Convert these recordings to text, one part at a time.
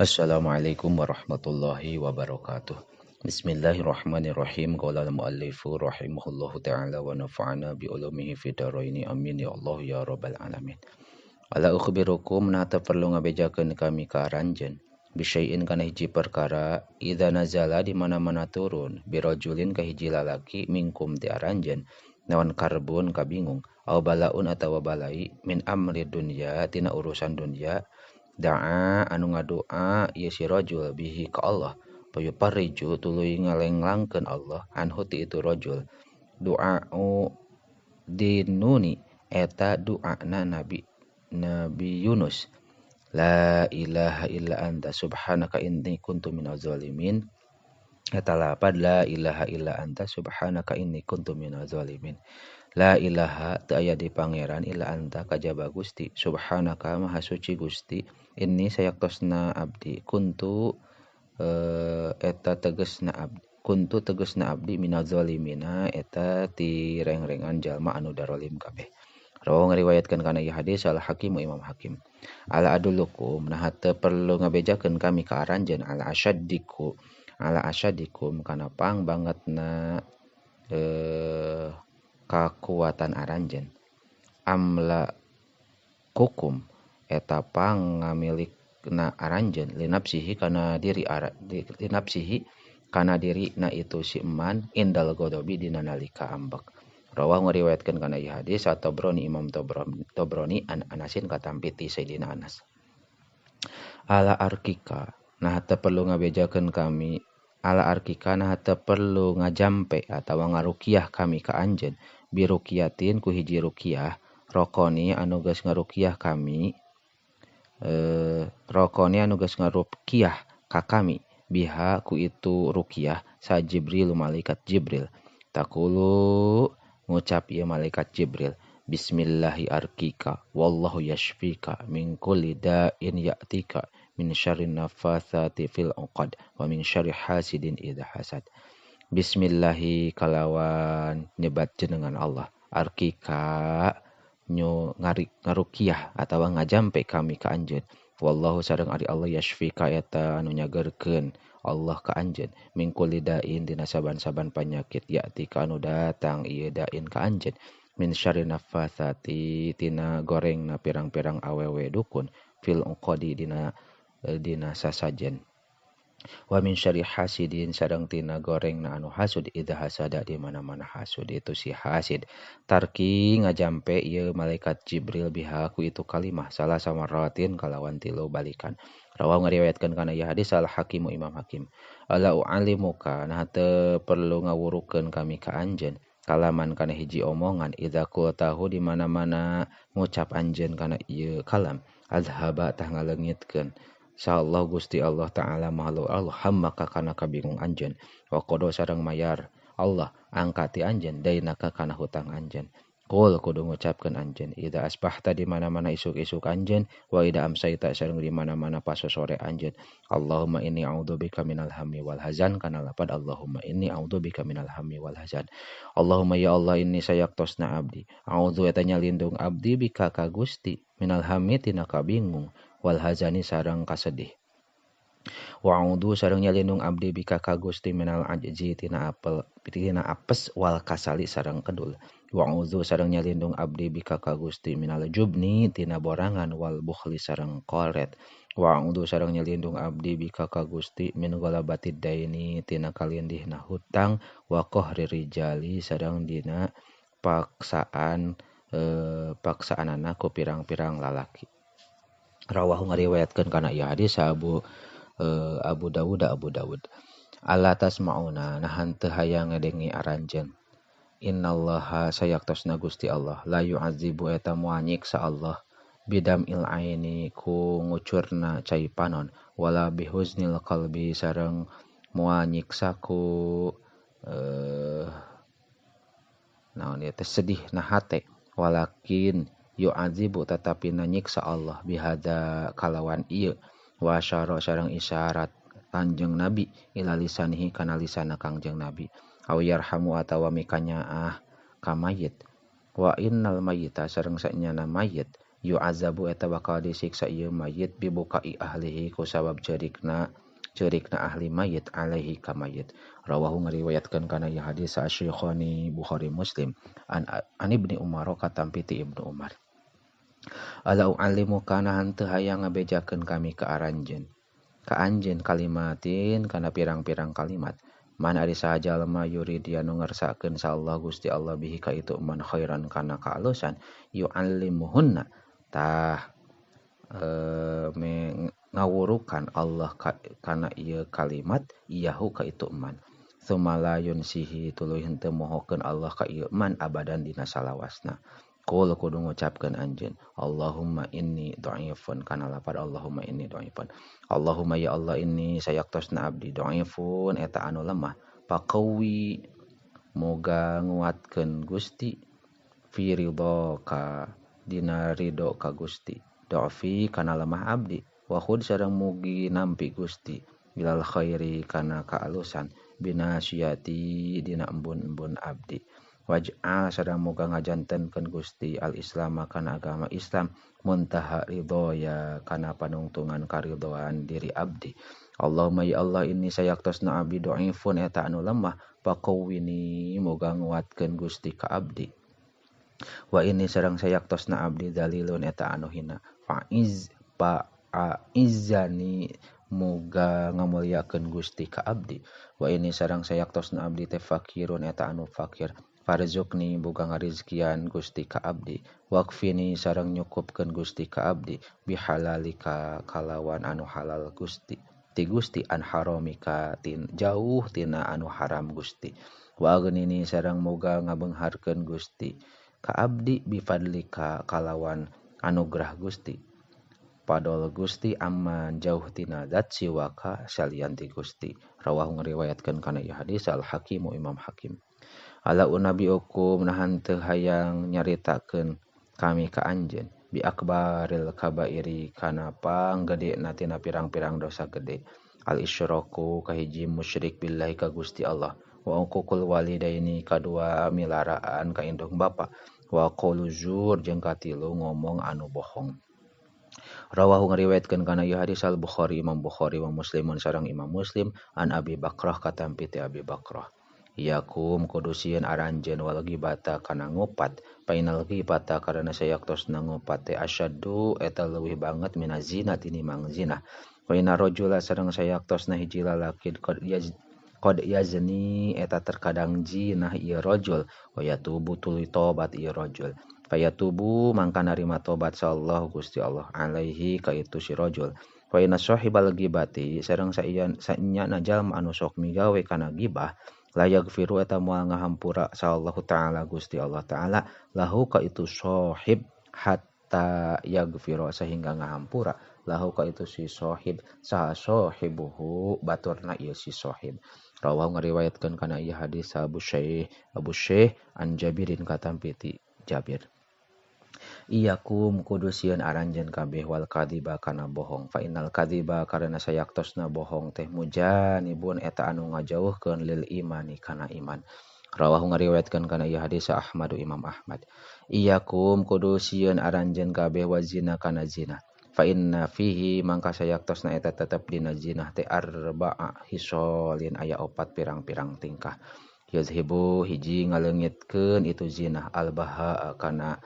Assalamualaikum warahmatullahi wabarakatuh. Bismillahirrahmanirrahim. Qala al-muallifu rahimahullahu ta'ala wa nafa'ana bi ulumihi fid dharaini. Amin ya Allah ya rabbal alamin. Ala ukhbirukum, nah teu perlu ngabejakeun kami ka aranjeun bisyai'in kana hiji perkara, idza nazala di mana-mana turun, birajulin ka hiji lalaki, minkum ti aranjeun, naon karbun kabingung, au balaun atawa balai, min amri dunya tina urusan dunya, da'a anu ngadoa ieu si rajul bihi ka Allah, payuparriju tuluy ngalenglangkeun Allah anhu ti itu rajul, du'a'u dinuni eta du'ana Nabi Yunus, la ilaha illa anta subhanaka inni kuntu minaz zalimin, eta lapad la ilaha illa anta subhanaka inni kuntu minaz zalimin. La ilaha teu aya di pangeran illa anta kajaba Gusti, subhanaka maha suci Gusti, inni sayaktosna abdi, kuntu eta tegesna abdi, kuntu tegesna abdi minaz zalimina eta ti reng-rengan jalma anu darolim kabeh. Rawahu ngariwayatkeun kana ieu hadis al Hakim Imam Hakim. Ala adullukum, nah teu perlu ngabejakeun kami ka aranjeun, ala asyaddiku, ala asyadikum kana pang bangetna kakuatan aranjeun, amla kukum eta pang ngamilikna aranjeun, linapsihi kana diri linapsihi kana diri na itu si eman, indal godobi dina nalika ambek. Rawahu ngariwayatkeun kana ieu hadis At-Tabrani Imam Tabrani an Anasin katampi ti Sayyidina Anas. Ala arkika, nah teu perlu ngabejakeun kami, ala arkika nah teu perlu ngajampe atawa ngarukiah kami ka anjeun, birukiatin ku hiji rukiah, rokoni anu geus ngarukiah kami, rokoni anu geus ngarukiah ka kami, biha ku itu rukiah sa Jibril malaikat Jibril, taqulu ngucap ieu malaikat Jibril, bismillahi arkika wallahu yashfika min kulli da'in ya'tika min syarrin nafathati fil uqad wa min syarri hasidin idza hasad. Bismillahi kalawan nyebat jenengan Allah, arkika nyu ngarukiah atawa ngajampe kami ka anjeun, wallahu sareng ari Allah yashfika eta anu nyagerkeun Allah ka anjeun, min kulli da'in dina saban-saban panyakit, ya'tika anu datang ieu da'in ka anjeun, min syarri nafathati tina gorengna pirang-pirang awewe dukun, fil uqadi dina sasajen, wa min syarri hasidin sareng tina gorengna anu hasud, idza hasada di mana-mana hasud itu si hasid. Tarki ngajampe ieu malaikat Jibril biha ku itu kalimah salah samaratin kalawan tilu balikan. Rawahu ngariwayatkeun kana ieu hadis al Hakim Imam Hakim. Ala u'alimuka, nah teu perlu ngawurukeun kami ka anjeun, kalaman kana hiji omongan, idza qultahu di mana-mana ngucap anjeun kana ieu kalam, azhaba tah ngaleungitkeun insyaallah Gusti Allah Ta'ala maha Allah hammaka kana kabingung anjeun, wa qada sareng mayar Allah angkati anjeun dainaka kana hutang anjeun. Qul kudu ngucapkeun anjeun idza asbahta di mana-mana isuk-isuk anjeun, wa idza amsayta sareng di mana-mana pasosore anjeun, Allahumma inni a'udzubika minal hammi wal hazan, kana lapad Allahumma inni a'udzubika minal hammi wal hazan. Allahumma ya Allah inni sayaktosna abdi, a'udzu eta nyalindung abdi bika ka Gusti, minal hammi tina kabingung, wal hazani sareng kasedih, wa a'udzu sareng nyalindung abdi bika ka Gusti minal ajzi tina apel tina apes, wal kasali sareng kedul, wa a'udzu sareng nyalindung abdi bika ka Gusti minal jubni tina borangan, wal bukhli sareng koret, wa a'udzu sareng nyalindung abdi bika ka Gusti min ghalabatid daini tina kalindihna hutang, wa qahri rijali sareng dina paksaan paksaanana ku pirang-pirang lalaki. Rawahu ngariwayatkeun kana ieu hadis Abu Dawud Abu Dawud. Ala tasmauna, nah henteu hayang ngedengi aranjeun, innallaha sayaktosna Gusti Allah la yu'adzibu eta moal nyiksa Allah bidamil aini ku ngucurna cai panon, wala bihuznil qalbi sareng moal nyiksa ku naon ieu teh sedih na hate, walakin yu'adzibu tetapi nyiksa Allah bihadza kalawan ieu, wa asyara sareng isyarat Kanjeng Nabi ila lisanihi kana lisana Kangjeng Nabi, aw yarhamu atawa mikanyaah ka mayit, wa innal mayyita sareng sanyana mayit Yu'azabu eta bakal disiksa ieu mayit bibukai ahlihi ku sabab ceurikna ahli mayit alaihi ka mayit. Rawahu ngariwayatkeun kana ieu hadis Asy-Syekhani Bukhari Muslim an Ibnu Umar katampi ti Ibnu Umar. Ala u'allimuka nahan teu hayang ngabejakeun kami ka aranjeun kalimatin kana pirang-pirang kalimat. Man ari saha jalma yuridia nu ngersakeun sa Allah Gusti Allah bihi ka itu man khairan kana kaalusan yu'allimuhunna tah ngawurukan Allah kana ieu kalimat iyahu ka itu man sumala yunsihi tuluy henteu mohokeun Allah ka ieu man abadan dina salawasna. Qul kudu ngucapkeun anjeun Allahumma inni dhaifun kana lapar Allahumma inni dhaifun. Allahumma ya Allah inni sayaktosna abdi dhaifun eta anu lemah paqawi moga nguatkeun Gusti fi ridhoka dina ridho ka Gusti dhafi kana lemah abdi wa khud sareng mugi nampi Gusti ilal khairi kana kaalusan binasyati dina embun-embun abdi. Waj'al sareng moga ngajantenkeun Gusti al-Islam kana agama Islam muntaha ridhoya kana panungtungan karidhoan diri abdi. Allahumma ya Allah inni sayaktosna abdi dhaifun eta anu lemah paqawwini moga nguatkeun Gusti ka abdi. Wa inni sareng sayaktosna abdi dalilun eta anu hina fa'iz pa'izzani moga ngamuliakeun Gusti ka abdi. Wa inni sareng sayaktosna abdi teh fakirun eta anu fakir farzukni boga ngarizkian Gusti ka abdi. Waqfini sareng nyukupkeun Gusti ka abdi bihalalika kalawan anu halal Gusti ti Gusti an haramika tin jauh tina anu haram Gusti. Wa aghnini sareng moga ngabeungharkeun Gusti ka abdi bifadlika kalawan anugerah Gusti. Padol Gusti aman jauh tina zat siwaka salian ti Gusti. Rawahu ngariwayatkeun kana ieu hadis Al Hakim Imam Hakim. Ala unabiukum nahan teu hayang nyaritakeun kami ka anjeun bi akbaril kabairi kana panggedena tina pirang-pirang dosa gede. Al isyraku kahiji musyrik billahi ka Gusti Allah wa uququl walidaini kadua milaraan ka indung bapa wa qaulu zur jeung katilu ngomong anu bohong. Rawahu ngariwayatkeun kana ieu hadis Al Bukhari Imam Bukhari wa Muslimun sareng Imam Muslim an Abi Bakrah katampi ti Abi Bakrah. Yakum kudu sieun aranjeun wal ghibata kana ngupat painal ghibata karena sayaktosna ngupat teh asyaddu eta leuwih banget minaz zina tinimang zina. Wa inna rajula sareng sayaktosna hiji lalaki qad yazni eta terkadang jinah ieu rajul wa yatubu tuluy tobat ieu rajul fayatubu mangka narima tobat sallallahu Gusti Allah alaihi ka itu si rajul. Wa inna sahibal ghibati sareng saenya jalma anu sok migawe kana ghibah la yaghfiru eta moal ngahampura sallallahu ta'ala Gusti Allah ta'ala lahu ka itu sahib hatta yaghfira sehingga ngahampura lahu ka itu si sahib saha sahibuhu baturna ieu si sahib. Rawahu ngariwayatkeun kana ieu hadis Abu Syekh an Jabirin katampi ti Jabir. Iyakum kudu sieun aranjeun kabeh wal kadiba kana bohong fa innal kadiba karena sayaktosna bohong teh mujanibun eta anu ngajauhkeun lil imani kana iman. Rawahu ngariwayatkeun kana ieu hadis Ahmadu Imam Ahmad. Iyakum kudu sieun aranjeun kabeh wa zina kana zina fa inna fihi mangka sayaktosna eta tetep dina zina teh arba'a hisolin aya opat pirang-pirang tingkah. Yazhibu hiji ngaleungitkeun itu zina albaha kana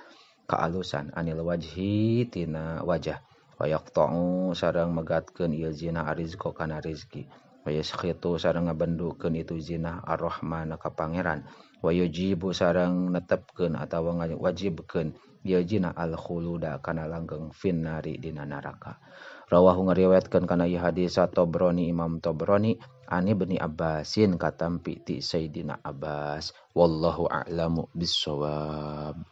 kaalusan anil wajhi tina wajah wa yaqta'u sareng megatkeun ieu zina arizqa kana rizki wa yaskhitu sareng ngabendukeun itu zina arrahman ka pangeran wa yujibu sareng netepkeun atawa ngawajibkeun ieu zina al khuluda kana langgeng finnari dina neraka. Rawahu ngariwayatkeun kana ieu hadis Tabrani Imam Tabrani an Ibni Abbasin katampi ti Sayyidina Abbas. Wallahu a'lamu bissawab.